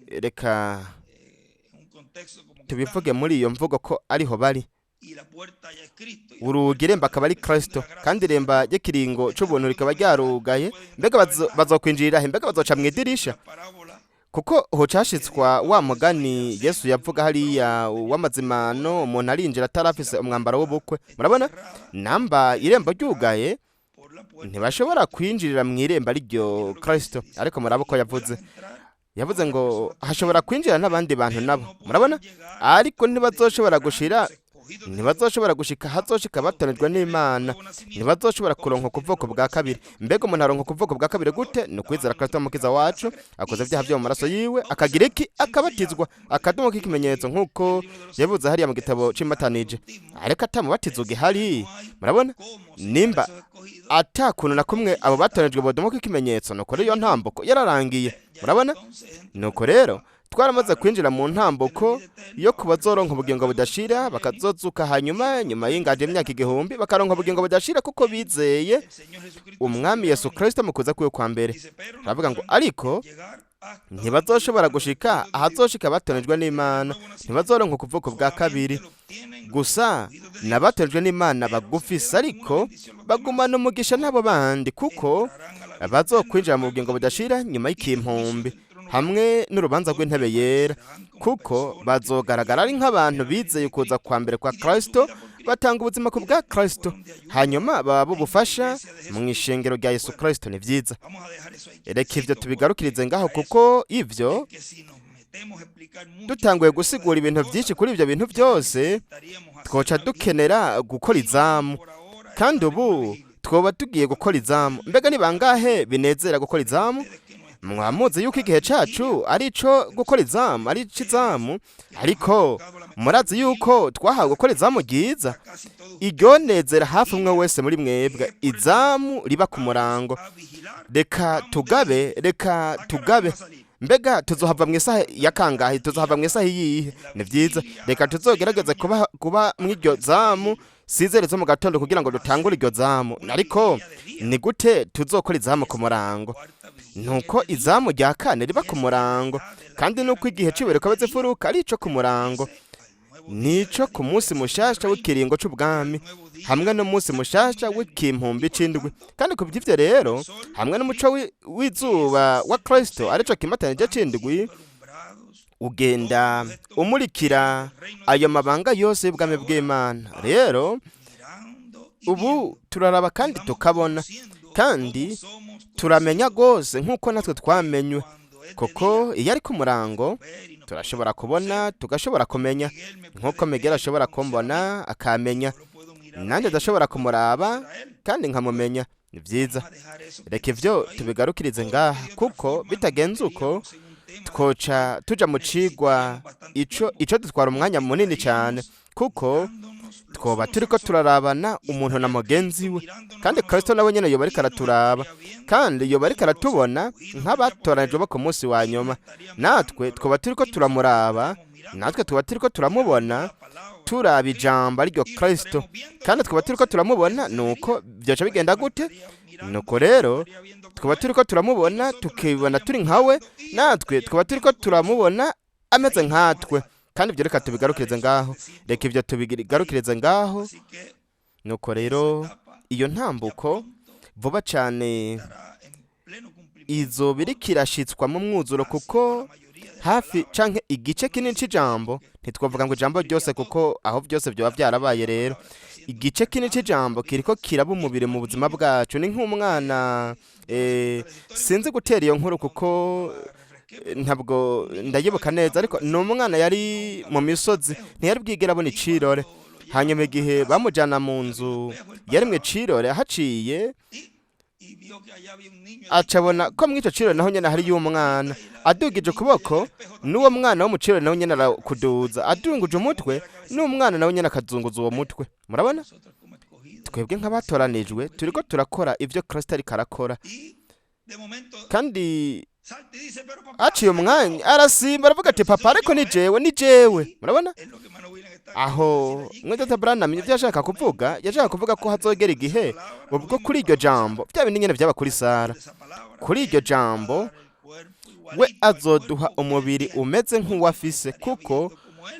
Reka tubivuge muri iyo mvugo ko ariho bari, urugi irembo akaba ari Kristo, kandi iremba ry'ikiringo c'ubuntu rikaba ryarugaye. Mbega bazokwinjirira he? Mbega bazoca mu idirisha? Kuko hocashitswa wa mugani Yesu yavuga hariya w'amazimano, umuntu arinjira atarafise umwambaro w'ubukwe. Murabona, namba irembo ryugaye, ntibashobora kwinjirira mu irembo ariryo Kristo. Ariko murabo ko yavuze ngo hashobora kwinjira n'abandi bantu nabo. Murabona, ariko ntibazoshobora gushira, ntibazoshobora gushika hazoshika batoranijwe n'Imana, ntibazoshobora kuronka ukuvuko bwa kabiri. Mbega umuntu aronka ukuvuko bwa kabiri gute? Ni ukwizera Kristo mukiza wacu, akoze ibyaha byo mu maraso yiwe, akagira iki? Akabatizwa, akadumu k'ikimenyetso, nk'uko yavuze hariya mu gitabo c'imatanije. Ariko atamubatizo ugihari, murabona, nimba ata kuntu na kumwe abo batoranijwe bodumu k'ikimenyetso, nuko rero iyo ntambuko yararangiye. Murabona, nuko rero twaramaze kwinjira mu ntambuko yo ku bazoronka ubugingo budashira, bakazozuka hanyuma nyuma y'ingaje imyaka 1000, bakaronka ubugingo budashira kuko bizeye umwami Yesu Kristo mu kuza kwiwe kwa mbere. Aravuga ngo ariko ntibazoshobora gushika ahazoshika batoranijwe n'Imana, ntibazoronka ukuvuko bwa kabiri. Gusa n'abatojwe n'Imana bagufise, ariko bagumana umugisha n'abo bandi, kuko bazokwinjira mu bugingo budashira nyuma y'ikimpumbi hamwe n'urubanza rw'intebe yera, kuko bazogaragara ari nk'abantu bizeye ukuza kwa mbere kwa Kristo, batanga ubuzima ku bwa Kristo, hanyuma baba ubufasha mu ishengero rya Yesu Kristo. Ni byiza, reka ivyo tubigarukirize ngaho, kuko ivyo dutanguye gusigura ibintu byinshi kuri ibyo bintu byose, twoca dukenera gukora izamu, kandi ubu twoba tugiye gukora izamu. Mbega ni bangahe binezera gukora izamu? Mwamuzi yuko igihe cacu ari ico gukora izamu, ari ic'izamu. Ariko murazi yuko twahawe gukora izamu ryiza, iryonezera hafi umwe wese muri mwebwe, izamu riba ku murango. Reka tugabe, reka tugabe. Mbega tuzohava mu isaha ya kangahe? Tuzohava mu isaha iyihe? Ni vyiza, reka tuzogerageze kuba mw'iryo zamu sizere zo mu gatondo kugira ngo dutangure iryo zamu. Ariko ni gute tuzokora izamu ku murango? Nuko izamu rya kane riba ku murango, kandi nuko igihe c'ibereka z'ifuruka ari ico ku murango, nico ku munsi mushasha w'ikiringo c'ubwami hamwe n'umunsi mushasha w'ikimpumbi c'indwi. Kandi ku by'ivyo rero, hamwe n'umuco w'izuba wa Kristo, arico kimatanije c'indwi, ugenda umurikira ayo mabanga yose y'ubwami bw'Imana. Rero ubu turaraba kandi tukabona kandi turamenya rwose nk'uko natwe twamenywe, kuko iyo ari ku murango turashobora kubona, tugashobora kumenya, nk'uko Miguel ashobora kumbona akamenya, nanjye ndashobora kumuraba kandi nkamumenya. Ni byiza, reka ivyo tubigarukirize ngaha, kuko bitagenze uko twoca tuja mu cigwa ico dutwara umwanya munini cyane, kuko twoba turiko turarabana umuntu na mugenzi we, kandi Kristo nawe nyene yoba ariko araturaba, kandi yoba ariko aratubona nk'abatoranijwe bo ku munsi wa nyuma. Natwe twoba turiko turamuraba, natwe tuba turiko turamubona, turaba ijambo ariryo Kristo, kandi twaba turiko turamubona. Nuko byoca bigenda gute? Nuko rero twaba turiko turamubona, tukibona turi nkawe, natwe twaba turiko turamubona ameze nkatwe. Kandi ibyo reka tubigarukirize ngaho, reka ibyo tubigarukirize ngaho. Nuko rero iyo ntambuko vuba cyane izoba iriko irashitswa mu mwuzuro, kuko hafi canke igice kinini c'ijambo, ntitwavuga ngo ijambo ryose kuko aho byose byoba byarabaye. Rero igice kinini c'ijambo kiriko kiraba umubiri mu buzima bwacu. Ni nk'umwana, sinzi gutera iyo nkuru kuko ntabwo ndayibuka neza, ariko ni umwana yari mu misozi, ntiyari bwigere abona icirore. Hanyuma igihe bamujyana mu nzu yari mu icirore, haciye acabona ko muri icyo cirore naho nyene hariyo umwana. Adugije ukuboko, n'uwo mwana wo mu cirore nawe nyene arakuduza. Adunguje umutwe, n'umwana nawe nyene akazunguza uwo mutwe. Murabona, twebwe nk'abatoranijwe turiko turakora ivyo Kristo ariko arakora. Kandi haciye umwanya arasimba, aravuga ati: "Papa, ariko ni jewe, ni jewe." Murabona aho mwene Branham ivyo yashaka kuvuga? Yashaka kuvuga ko hazogera igihe ubwo kuri iryo jambo, bya bindi nyene vyaba kuri Sara, kuri iryo jambo we azoduha umubiri umeze nk'uwafise, kuko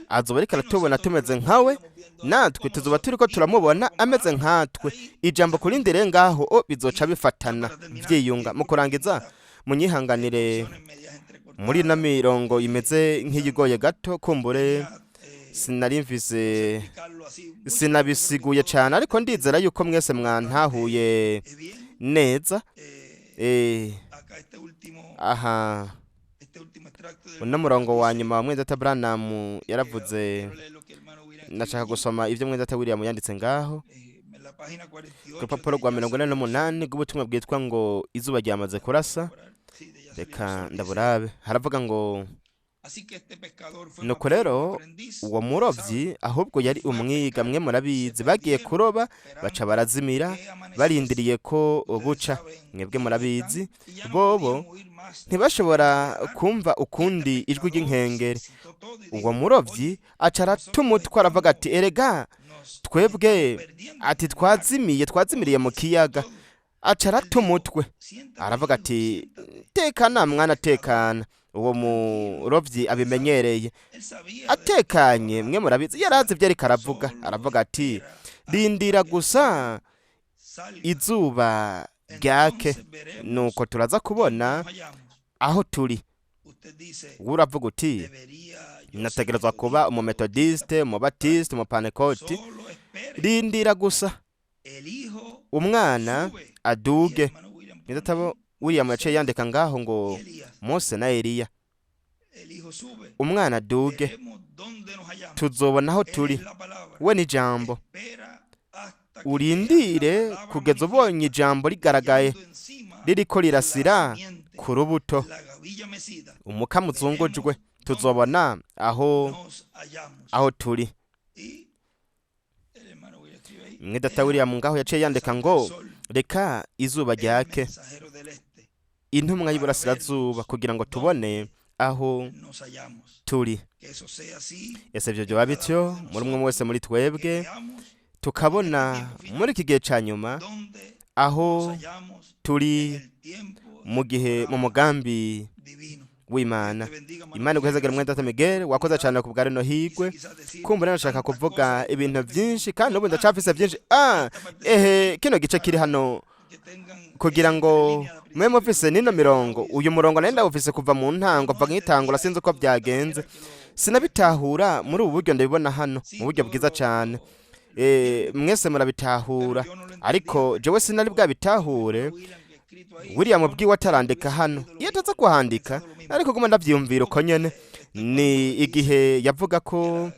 azoba ariko aratubona tumeze nkawe, natwe tuzoba turiko turamubona ameze nkatwe. Ijambo kurindire ngaho o bizoca bifatana vyiyunga. Mu kurangiza, munyihanganire muri ino mirongo imeze nk'iyigoye gato, kumbure sinari mvise, sinabisiguye cyane, ariko ndizera yuko mwese mwantahuye neza. Aha uno murongo wa nyuma wa mwene Branham yaravuze, ndashaka gusoma ibyo mwene William yanditse ngaho ku rupapuro rwa 48 rw'ubutumwa bwitwa ngo "Izuba ryamaze kurasa". Reka ndaburabe. Haravuga ngo: "Nuko rero uwo murobyi ahubwo yari umwiga. Mwe murabizi, bagiye kuroba baca barazimira barindiriye ko buca. Mwebwe murabizi, bobo ntibashobora kumva ukundi ijwi ry'inkengeri. Uwo murobyi aca arata umutwe, aravuga ati: 'Erega twebwe,' ati, 'twazimiye, twazimiriye mu kiyaga.' Aca arata umutwe, aravuga ati: 'Tekana mwana, tekana.' Uwo murobyi abimenyereye, atekanye, mwe murabizi, yarazi ibyo ariko aravuga. Aravuga ati: 'Rindira gusa izuba ryake, nuko turaza kubona aho turi.' Wowe uravuga uti: 'Nategerezwa kuba umumetodiste, umubatisite, umupanekoti.' Rindira gusa umwana aduge." Nyiratabo William yaciye yandika ngaho ngo: "Mose na Eliya." Umwana aduge, tuzobona aho turi. We ni ijambo. Urindire kugeza ubonye ijambo rigaragaye ririko rirasira ku rubuto, umukama uzungujwe. Tuzobona aho turi. Mwidata William ngaho yaciye yandika ngo: "Reka izuba ryake." Intumwa para y'Iburasirazuba vernos kugira ngo tubone dónde aho nos hallamos. turi. Que eso sea así Ese ibyo en byoba cada bityo uno de muri umwe nosotros, wese muri que twebwe, veamos en este tukabona tiempo final muri iki gihe cya nyuma dónde aho nos hallamos en turi el tiempo mu del gihe mu programa mugambi divino. Dios w'Imana. te bendiga, hermano Imana Miguel, iguhezagire gracias mwene data por Miguel, wakoze esta cyane ku bwa rino oportunidad. higwe. Quise quizás decir Kumva rero nashaka tantas kuvuga cosas, ibintu pero tengo byinshi kandi n'ubu tanto ndacafise byinshi. Ah, esta partecita ehe, aquí kino gice kiri para hano que tengan kugira esa ngo entrelínea al mube principio mufise y nino lo que mirongo. hoy Uyu murongo nari son. ndawufise kuva mu ntango, No mva nkitangura entendía sinzi uko esto de esta byagenze, manera que lo veo aquí. sinabitahura muri ubu buryo ndabibona hano mu Sí, buryo todos bwiza cyane. lo entienden, Mwese pero murabitahura, yo no lo ariko entendía. jewe sinari Cuando bwabitahure. hermano William que escrito ahí, William yo no ubwiwe atarandika hubiese hano, creído lo iyo mismo, ataza kuhandika pensado lo mismo. ariko guma ndavyiyumvira uko Como nyene. estoy Ni hablando de igihe dice yavuga que ko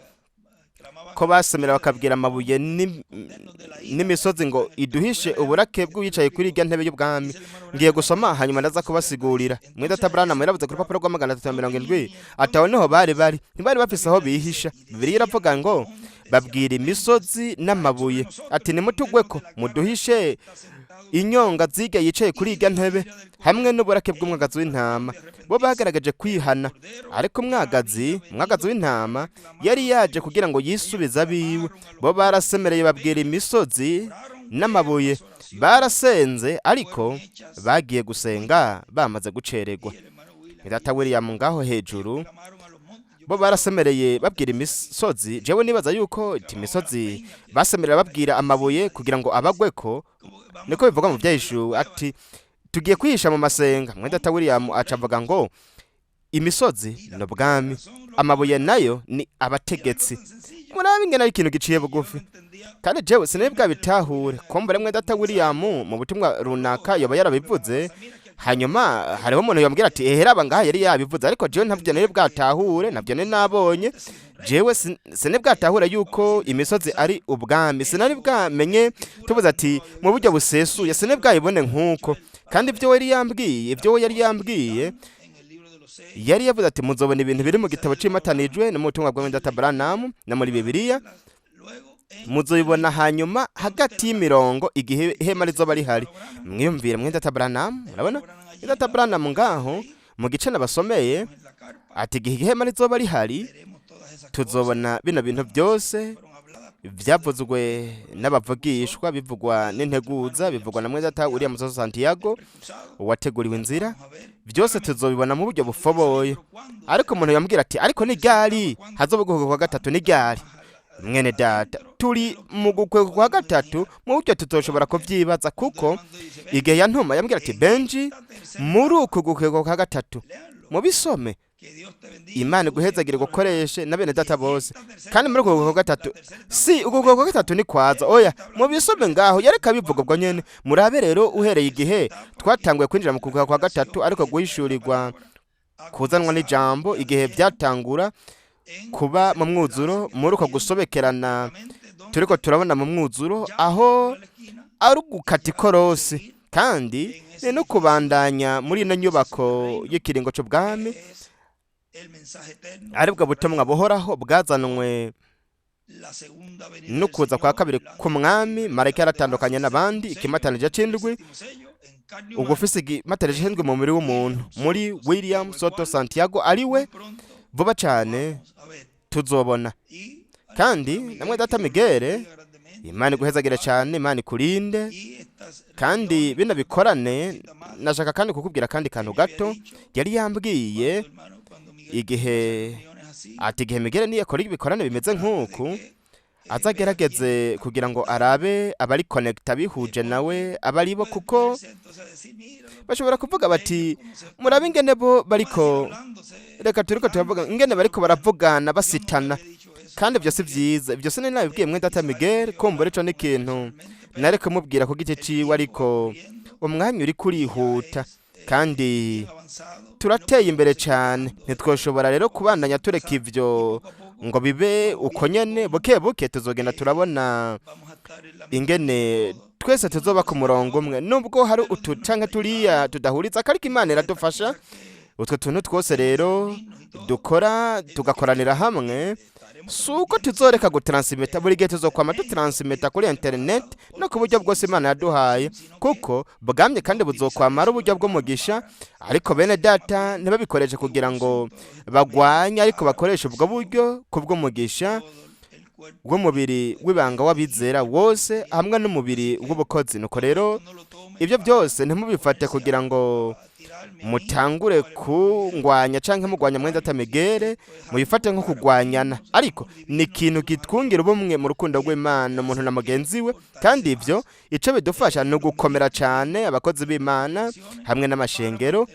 clamaban ko a los basemera montes, bakabwira amabuye escondernos de la ira n'imisozi del ngo que está iduhishe fuera allá. uburake Este te lo bw'uwicaye kuri explico. irya ntebe y'ubwami. Dice el hermano Ngiye Branham gusoma en hanyuma ndaza 376. kubasigurira. Mwene data Entonces Branham allí se yaravuze ku rupapuro encontraban. rwa magana atatu na No mirongo indwi tenían ni ati aho dónde niho bari esconderse. bari, ntibari La bafise aho Biblia dice, bihisha. y Bibiliya iravuga decían a los ngo montes y a las babwira peñas, imisozi caed sobre n'amabuye nosotros ati y escondernos nimutugweko de la cara del que muduhishe está sentado en el inyonga trono zirya yicaye kuri y irya de la ntebe ira del hamwe Cordero. n'uburake Ellos bw'umwagazi trataron w'intama. de Bo arrepentirse, bagaragaje pero el kwihana, Cordero ariko ya umwagazi había umwagazi venido para w'intama reclamar yari los yaje suyos. kugira ngo Ellos yisubize abiwe. clamaron a los Bo montes y barasemereye a las babwira peñas, imisozi oraron, pero n'amabuye, las oraciones barasenze ariko fueron hechas bagiye muy gusenga tarde. bamaze gucererwa. Y el hermano William Data dice, William ngaho ellos hejuru clamaron a los montes. Yo bo pensaba que barasemereye los montes babwira decían aquí, imisozi. Jewe nibaza yuko iti clamaban a las imisozi peñas que basemerera para babwira esconderse amabuye allí. kugira ngo Dice, abagweko, como que vamos niko a bivuga mu escondernos en las vyahishura cuevas ati tugiye y kwihisha mu los masenga. Mwene data montes William son aca avuga reinos ngo imisozi y ni las ubwami, piedras son los amabuye nayo gobernantes. ni Y era algo abategetsi. tan sencillo Murabe ingene ari ikintu giciye que yo no bugufi. lo entendía. Kandi jewe sinari Posiblemente el hermano bwabitahure. William en Kumbure mwene algún data mensaje William mu butumwa habló runaka o yoba algo, pero nada yarabivuze, más, mira que aquí hanyuma había hariho umuntu yambwira ati dicho ehe raba ngaha yari esto. yabivuze, ariko jewe Yo ntavyo nari entendía que bwatahure, los navyo nari montes, los nabonye. montes sí son Jewe reinos. sinari bwatahure Vamos a yuko decir que imisozi usar ari ubwami, sinari eso, bwamenye esa escritura tuvuze no ati lo había mu visto buryo así. busesuye, Y sinari eso lo bwabibone había dicho nk'uko. él para Kandi ver ibyo yari yambwiye, las ibyo we yari cosas que yambwiye, están en el libro de los sellos, yari yavuze ati muzobona ibintu en el biri mu mensaje gitabo del hermano Branham c'imatanijwe no mu butumwa bwa y en mwene data la Biblia Branham no muri para Bibiliya, verlas luego en la muzobibona línea hanyuma cuando esté hagati la carpa. y'imirongo igihe Y ihema fíjense, rizoba el rihari. hermano Branham, Mwiyumvire mwene data Branham, el hermano murabona Branham allí mwene en data la Branham parte que ngaho leí, mu gice nabasomeye estemos en la carpa, ati igihe ihema rizoba rihari veremos todas esas cosas tuzobona bino bintu byose fueron habladas por los byavuzwe profetas, por los n'abavugishwa, bivugwa y nuestro hermano n'integuza, William bivugwa na Soto mwene data Santiago, William Soto Santiago el precursado. uwateguriwe inzira. Vamos a ver Byose claramente. tuzobibona mu buryo Uno dice, bufoboye. pero ¿cuándo? Ariko umuntu yambwira ati ariko Se ni ryari preguntaba cuándo hazoba uguhuga kwa gatatu, ni vamos a ryari? estar más Mwene data, adentro de turi lo que mu no gukwega kwa podemos gatatu imaginar. mu buryo tutoshobora Porque kuvyibaza, cuando kuko él mandó dice, igihe Benji, yantuma yambwira ati en Benji, esta tercera muri etapa, uku gukwega kwa gatatu léanlo, mubisome, que Dios te bendiga, Imana tú y a iguhezagire todos los hermanos. gukoreshe na bene Y data en bose. esta tercera Kandi muri etapa, uku gukwega kwa la gatatu, tercera etapa si es uku gukwega kwa profética. gatatu ni kwaza, Él oya está hablando de mubisome tercera ngaho etapa. yareka bivuga ubwo Cuando nyene. ya Murabe rero la uhereye tercera igihe etapa, que twatanguye kwinjira mu es la gukwega kwa gatatu, revelación ariko que trae la guhishurirwa palabra, ha kuzanwa comenzado n'ijambo ya igihe siendo byatangura en kuba el mu mwuzuro, desenlace que muri uko estamos viendo gusobekerana prácticamente turiko donde turabona mu mwuzuro, ya aho dobla la esquina ari y ugukata ya vamos a ikorosi, seguir kandi en ni ese no edificio kubandanya muri ino del proceso del nyubako reino, y'ikiringo c'ubwami, que es el mensaje eterno aribwo que fue butumwa traído buhoraho bwazanwe por la segunda venida del n'ukuza kwa Señor, kabiri el ángel k'umwami. se Marayika diferente a los demás, yaratandukanye el n'abandi, séptimo sello, ikimatanije el c'indwi, séptimo sello en carne ubwo humana, ufise igimatanije c'indwi mu mubiri w'umuntu William muri Soto William Santiago, el Soto cual Santiago, ari we muy pronto vuba cane vamos a ver. tuzobona. Y al Kandi hermano namwe Miguel, data que Dios lo Miguel, bendiga grandemente, Imana te iguhezagire prepare cane, Imana ikurinde. y estas Kandi reuniones, bino una bikorane, cosita más nashaka kandi kukubwira akandi que kantu me había gato dicho yari yambwiye cuando hermano, cuando Miguel hace igihe reuniones así, ati igihe Miguel niyakora ibikorane que bimeze trate de nk'uku, que vea quién azagerageze está kugira ngo conectado, arabe abari konekita bihuje nawe porque abari bo, pueden kuko ponerse entonces a decir, mira los bashobora kuvuga bati ellos cómo se murabe están, ingene bo vamos a decir bariko, hablándose, reka turiko turavuga picándose, ingene bariko pero bueno, baravugana yo nunca basitana, había dicho eso, kandi hermano ibyo si Miguel, vyiza. Ibyo sinari nabibwiye de mwene data quizá el Miguel, que yo kumbura ico hablara ni con él ikintu personalmente, pero nari kumubwira ku giti el ciwe, tiempo va ariko corriendo umwanya uriko y ya urihuta es kandi bien avanzado y no turateye podemos imbere seguir cane, dejando esto ntitwoshobora rero como así kubandanya tureka pasar y ivyo poco a poco ngo bibe vamos uko viendo nyene. cómo Buke buke tuzogenda eh, turabona vamos a estar en la misma línea ingene todos twese y una tuzoba ku cosita que murongo otra, umwe, nubwo hari pero Dios utu nos canke está turiya ayudando tudahuriza, ariko Imana y todas estas iradufasha. cosas que Utwo tuntu twose hacemos de rero reunirnos y todo dukora es tugakoranira porque hamwe estaremos Si uko tuzoreka gutransimeta, buri gihe tuzokwama dutransimeta kuri interineti no ku buryo bwose Imana yaduhaye, kuko bwamye kandi buzokwamara uburyo bw'umugisha. Ariko bene data ntibabikoreshe kugira ngo bagwanye, ariko bakoreshe ubwo buryo ku bw'umugisha bw'umubiri w'ibanga w'abizera wose hamwe n'umubiri w'ubukozi. Nuko rero ibyo byose ntimubifate kugira ngo mutangure kungwanya canke mugwanya mwene data Miguel, mubifate nko kugwanyana, ariko ni ikintu kitwungira ubumwe mu rukundo rw'Imana, umuntu na mugenzi we. Kandi ivyo ico bidufasha ni ugukomera cane abakozi b'Imana hamwe n'amashengero,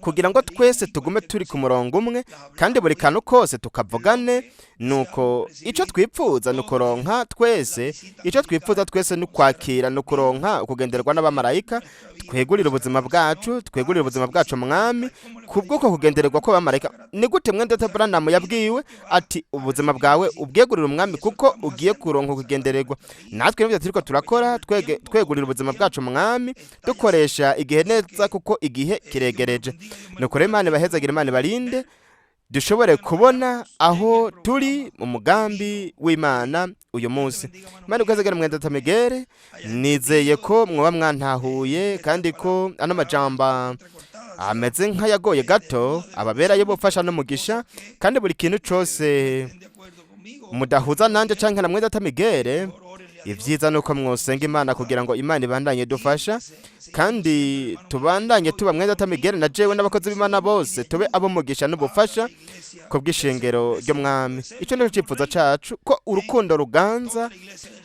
kugira ngo twese tugume turi ku murongo umwe kandi buri kantu kose tukavugane. Nuko icyo twipfuza ni ukuronka twese, icyo twipfuza twese ni ukwakira, ni ukuronka ukugenderwa n'abamarayika. Twegurire ubuzima bwacu, twegurire ubuzima bwacu Mwami kubw'uko kugendererwa kw'abamarayika. Ni gute mwene data Branham yabwiwe ati: "Ubuzima bwawe ubwegurire Umwami kuko ugiye kuronka ukugendererwa"? Natwe nibyo turiko turakora, twegurira ubuzima bwacu Mwami, dukoresha igihe neza kuko igihe kiregereje. Nuko rero Imana ibahezagire, Imana ibarinde, dushobore kubona aho turi mu mugambi w'Imana uyu munsi. Imana iguhezagire, mwene data Miguel. Nizeye ko mwoba mwantahuye kandi ko ano majambo ameze nk'ayagoye gato ababera yo bufasha n'umugisha. Kandi buri kintu cose mudahuza nanje canke na mwene data Miguel, ibyiza nuko mwosenga Imana kugira ngo Imana ibandanye idufasha kandi tubandanye tuba, mwene data Miguel na jewe n'abakozi b'Imana bose, tube abo mugisha n'ubufasha ku bw'ishengero ry'Umwami. Icyo nicyo cyifuzo cacu, ko urukundo ruganza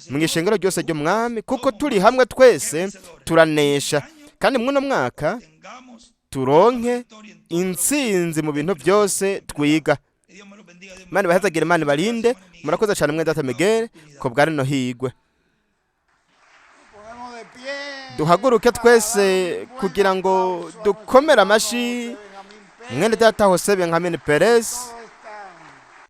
mu ishengero ryose ry'Umwami, kuko turi hamwe twese turanesha. Kandi mw'uno mwaka turonke intsinzi mu bintu byose twiga. Imana ibahezagire, Imana ibarinde. Murakoze cyane, mwene data Miguel, ku bwa rino higwe. Ponemos de pie. Duhaguruke twese kugira ngo dukomere amashi mwene data Jose Benjamin Perez.